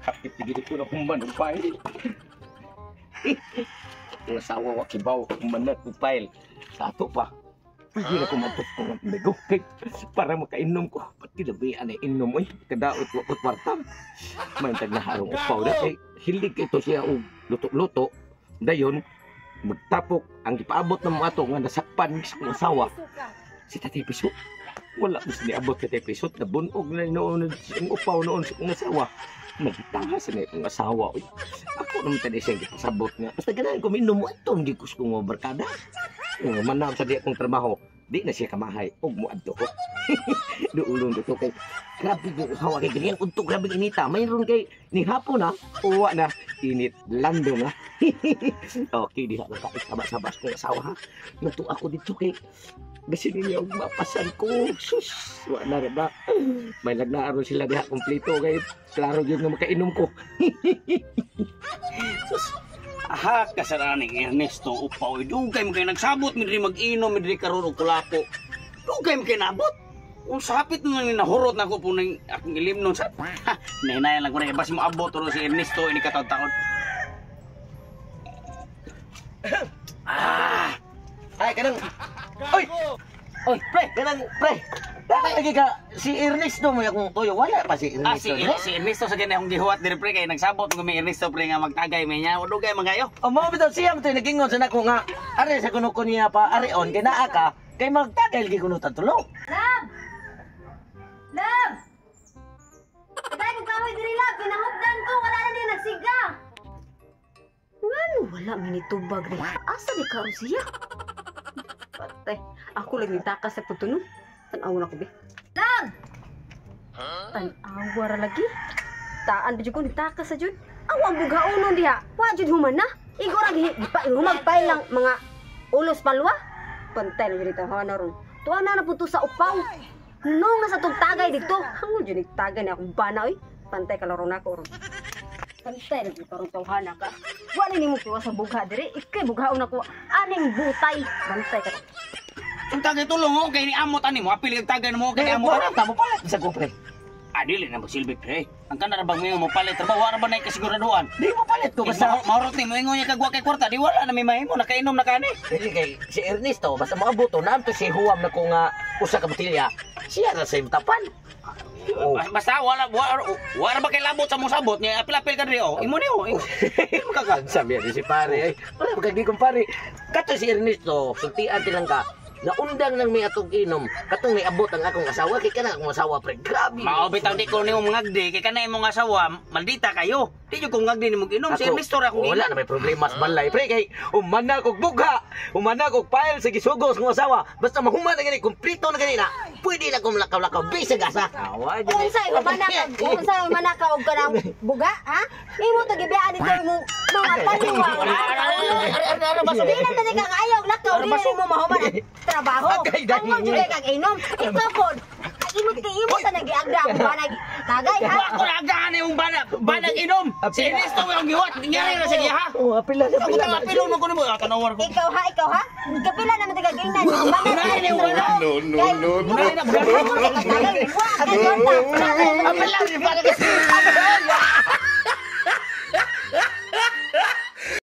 Hapit gid ko na human og file. Ang asawa wa kibaw human na og file. Sa ato pa. Pwede na ko matot ko ng amigo. Kay para makainom ko. Pati labi anay inom oy. Kadaot wa ko kwarta. May tag na harong upaw na kay hilig ito siya og luto-luto. Dayon magtapok ang gipaabot ng mga ato nga nasakpan sa akong asawa. Si Tatay Pisot. Wala mo niabot kay Tatay Pisot. Nabunog na noon ang upaw noon sa akong asawa. Nagtahas na akong asawa. Uy. Ako naman tadi siyang gipasabot nga. Basta ganahan ko minom mo ito. Hindi ko sa kong barkada. Manam sa di akong trabaho. Di na siya kamahay. Og muadto ko. Duulong ko kay grabe yung asawa kay ganyan udto grabe inita. Mayroon kay ni hapon na uwa na init lando na. Okay, diha na ka sabas-sabas kong asawa ha. Nato ako dito kay basin niya og mapasan ko. Sus, wa na ba. May lagnaaron sila diha kompleto kay klaro gyud nga makainom ko. Sus. Aha, kasaraning Ernesto upaw. Dugay mo kay nagsabot mi diri mag-inom mi diri karon og kulako. Dugay mo kay naabot. Unsa hapit na nang nahurot na ko po ning akong ilimnon sa. Nahinayan lang ko na basi mo abot ro si Ernesto ini kataon-taon. Ah, Ay kanang Oy. Oy, pre, kanang pre. Lagi ka si Ernesto mo akong toyo wala pa si ah, Ernesto. Si, si Ernesto sa gani akong gihuwat diri pre kay nagsabot ko mi Ernesto pre nga magtagay mi niya. Dugay man kayo. O mo bitaw siya mo to nagingon sa nako nga are sa kuno ko niya pa are on kay naa ka kay magtagay lagi kuno tatulo. Love! Love! Tagay kong kahoy diri, love. Pinahugdan ko. Wala na niya nagsiga. Ngano wala mi nitubag rin. Asa di karon siya? Patay. Ako lang nitakas sa putuno. Tan-aw na ko be. Love! Tan-awa ra lagi. Taan ba jud ko nitakas sa jud? Aw ang bughaonon diha. Wa jud human na. Igo ra gi humagpay lang mga ulos palwa. Pantay lang jud ito ha na ron. Tuwa na na punto sa upaw. Nung nasa tong tagay dito, hangol jud tagay na akong bana oy. Pantay kalaro na ko ron. Pantay na jud karon tawhana ka. Wa ni nimo kuha sa bugha diri. Ikay bughaon ako aning butay. Bantay ka. Ang tagay tulong oh kay ni amot ani mo apil kag tagay mo kay Kay amot. mo ta mo palit sa ko pre. Ah, dili na magsilbi pre. Ang kana ra bang mo palit ra ba wa ra ba nay kasiguraduhan? Di mo palit ko basta Basta maurot ni mo ingon niya kag wa kay kwarta di wala na may mahimo nakainom na kani. Dili kay si Ernesto basta moabot na to si Huam na ko nga usa ka botelya. Siya ra sa tapan. Oh. Basta wala wa ra ba kay labot sa mong sabot niya apil-apil ka diri oh. Imo ni oh. Imo ka ka. Sabi ni si pare ay wala ba kag pare. Kato si Ernesto sultian tilang ka. Naundang nang may atong inom katong niabot ang akong asawa kay kana akong asawa pre grabe. Mao bitang di ko nimo ngagdi kay kana imong asawa maldita kayo. Di jud ko ngagdi nimo inom si Ernesto ra akong wala na may problema sa balay pre kay humana kog bugha, humana kog file sa gisugos kong asawa. Basta mahuman na gani kumpleto na gani na. Pwede na kong lakaw-lakaw bisag asa. Awa Unsa humana ka? Unsa humana ka og kanang buga, ha? Imo to gibiyaan dito imong mga paluwa. Di na tani ka kaayaw lakaw di na nimo mahuman ang trabaho. Ang jud kay kag inom. Ikaw pod. Imo ti imo sa nagiagda ang banag tagay ha. Wa ko naagdahan imong banag banag inom. Si Ernesto mo ang gihuwat ngyari ra sa iya ha. Oh, apila sa Ako apila. tang apilon ko nimo tanawar ko. Ikaw ha, ikaw ha. Kapila naman ti kag ingnan. Banag No, no, no, no. Wa kay kwarta. Apila ni para kasi.